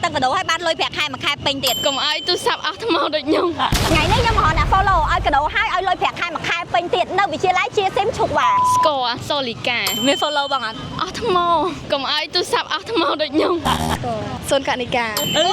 ទាំងកាដូឲ្យបានលុយប្រាក់ខែមួយខែពេញទៀត កុំឲ្យទូរស័ព្ទអស់ថ្មដូចខ្ញុំ ថ្ងៃនេះខ្ញុំមករកអ្នក follow ឲ្យកាដូឲ្យឲ្យលុយប្រាក់ខែមួយខែពេញទៀតនៅវិទ្យាល័យជាស៊ីមឈុកវ៉ា ស្គាល់សូលីកា មាន follow បងអត់ អស់ថ្មកុំឲ្យទូរស័ព្ទអស់ថ្មដូចខ្ញុំ សូនកនិកា អឺ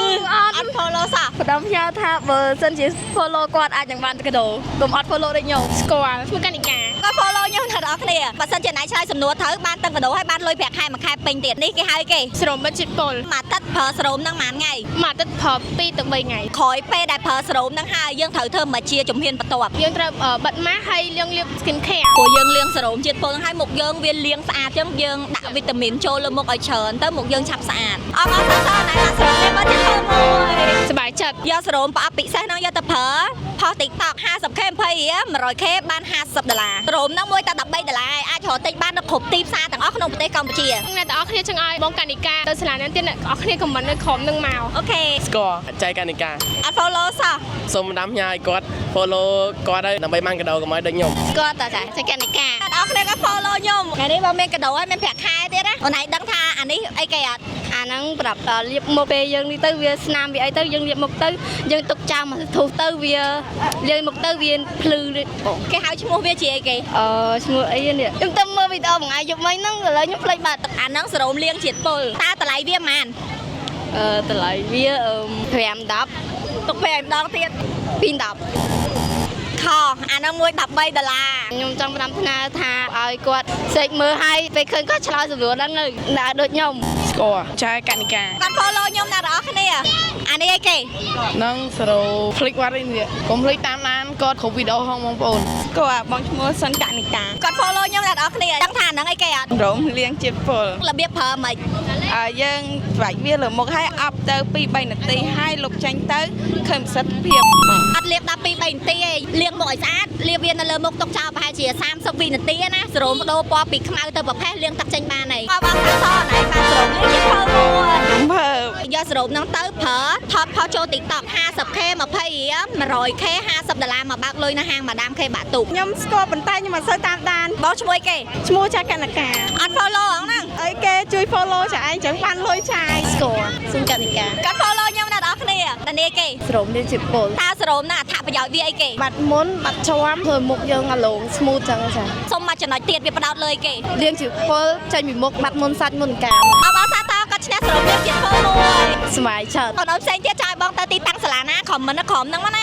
អត់ follow សោះ ផ្ដាំផ្ញើថាបើសិនជា follow គាត់អាចនឹងបានកាដូកុំអត់ follow ដូចខ្ញុំ ស្គាល់ឈ្មោះកនិកា គាត់ follow ខ្ញុំអ្នកនរគ្នាបើសិនជាណៃឆ្លើយសំណួរត្រូវបានទាំងកាដូឲ្យបានលុយប្រាក់ខែមួយខែពេញទៀតនេះគេហៅគេ ស្រោមបិទជាតិពុល មួយអាទិត្យប្រើសេរ៉ូមហ្នឹងប៉ុន្មានថ្ងៃ មួយអាទិត្យប្រើ2ទៅ3ថ្ងៃ ក្រោយពេលដែលប្រើសេរ៉ូមហ្នឹងហើយយើងត្រូវធ្វើមកជាជំហានបន្ទាប់ យើងត្រូវបិទម៉ាស់ហើយលាងលាប skin care ព្រោះយើងលាងសេរ៉ូមជាតិពុលហ្នឹងហើយមុខយើងវាលាងស្អាតចឹងយើងដាក់វីតាមីនចូលលើមុខឲ្យច្រើនទៅមុខយើងឆាប់ស្អាតអបអរសាទរណៃបានសេរ៉ូមលាបជាតិពុលមួយ សប្បាយចិត្ត យកសេរ៉ូមប្រអប់ពិសេសហ្នឹងយកទៅប្រើផុស TikTok 50K 20រៀល 100K បាន50ដុល្លារសេរ៉ូមហ្នឹងមួយតែ13ដុល្លារឯងអាចរកទិញបាននៅគ្រប់ទីផ្សារទាំងអស់ក្នុងប្រទេសកម្ពុជា អ្នកទាំងអស់គ្នាចង់ឲ្យបងកនិកាទៅសាលាណាទៀតអ្នកទាំងអស់គ្នា comment នៅក្រុមនឹងមក OK ស្គាល់ចៃកានិកា អត់ follow សោះ សូមដាំញ៉ាឲ្យគាត់ follow គាត់ហើយដើម្បីបានកាដូកុំឲ្យដូចខ្ញុំ ស្គាល់តើចាចកនិកា អ្នកនរគ្នាក៏ follow ខ្ញុំថ្ងៃនេះបើមានកាដូហើយមានប្រាក់ខែទៀតណាអូនឯងដឹងថាអានេះអីគេអត់ អាហ្នឹងប្រាប់ដល់លាបមុខពេលយើងនេះទៅវាស្នាមវាអីទៅយើងលាបមុខទៅយើងទុកចោលមកធូសទៅវាលាងមុខទៅវាភ្លឺបង គេហៅឈ្មោះវាជាអីគេ អឺឈ្មោះអីនេះខ្ញុំទៅមើលវីដេអូមួយថ្ងៃយប់មិញហ្នឹងឥឡូវខ្ញុំភ្លេចបាត់ អាហ្នឹងសេរ៉ូមលាងជាតិពុលតើតម្លៃវាប៉ុន្មាន អឺតម្លៃវា5 10 ទុកពេលឲ្យម្ដងទៀត 2 10 ខអាហ្នឹងមួយ13ដុល្លារ ខ្ញុំចង់ផ្ដាំផ្ញើថាឲ្យគាត់សេកមើលឲ្យពេលឃើញគាត់ឆ្លើយសំណួរហ្នឹងទៅណាដូចខ្ញុំ ស្គាល់ចែកនិកា គាត់ follow ខ្ញុំអ្នកនរគ្នាអានេះអីគេ និងសរោភ្លេចវត្តអីនេះកុំភ្លេចតាមដានគាត់គ្រប់វីដេអូហងបងប្អូន ស្គាល់បងឈ្មោះសុនកនិកា គាត់ follow ខ្ញុំអ្នកនរគ្នាដឹងថាអាហ្នឹងអីគេអត់ រោមលាងជាតិពុល របៀបប្រើមិន អើយើងច្របាច់វាលើមុខហើយអប់ទៅ2 3នាទីហើយលុបចេញទៅឃើញប្រសិទ្ធភាពបង អត់លាបដល់2 3នាទីឯងលាងមុខឲ្យស្អាតលាបវានៅលើមុខទុកចោលប្រហែលជា30វិនាទីណាសេរ៉ូមបដូរពណ៌ពីខ្មៅទៅប្រផេះលាងទឹកចេញបានហើយអបអរសាទរណៃបានសេរ៉ូមលាងជាតិពុលមួយ រំភើប យកសេរ៉ូមហ្នឹងទៅប្រើថតផុសចូល TikTok 50K 20រៀល 100K 50ដុល្លារមកបើកលុយនៅហាងម៉ាដាម K បាក់ទូក ខ្ញុំស្គាល់ប៉ុន្តែខ្ញុំអត់សូវតាមដាន បងឈ្មោះអីគេ ឈ្មោះចាកនិកា អត់ follow ហ្នឹង អីគេជួយ follow ចាឯងចឹងបានលុយចាយ ស្គាល់សុនកនិកា គាត់ follow ខ្ញុំអ្នកនរគ្នាតានេះគេ ស្រោមលាងជាតិពុល តើសេរ៉ូមហ្នឹងអត្ថប្រយោជន៍វាអីគេ បាត់មុនបាត់ជាំធ្វើមុខយើងអាឡង smooth ចឹងចា សុំមកចំណុចទៀតវាផ្ដោតលើអីគេ លាងជាតិពុលចេញពីមុខបាត់មុនសាច់មុនកាម អបអរសាទរគាត់ឈ្នះសេរ៉ូមលាងជាតិពុលមួយ ស្មៃចិត្ត អូនអូនផ្សេងទៀតចង់ឲ្យបងទៅទីតាំងសាលាណា comment នៅក្រោមហ្នឹងមកណា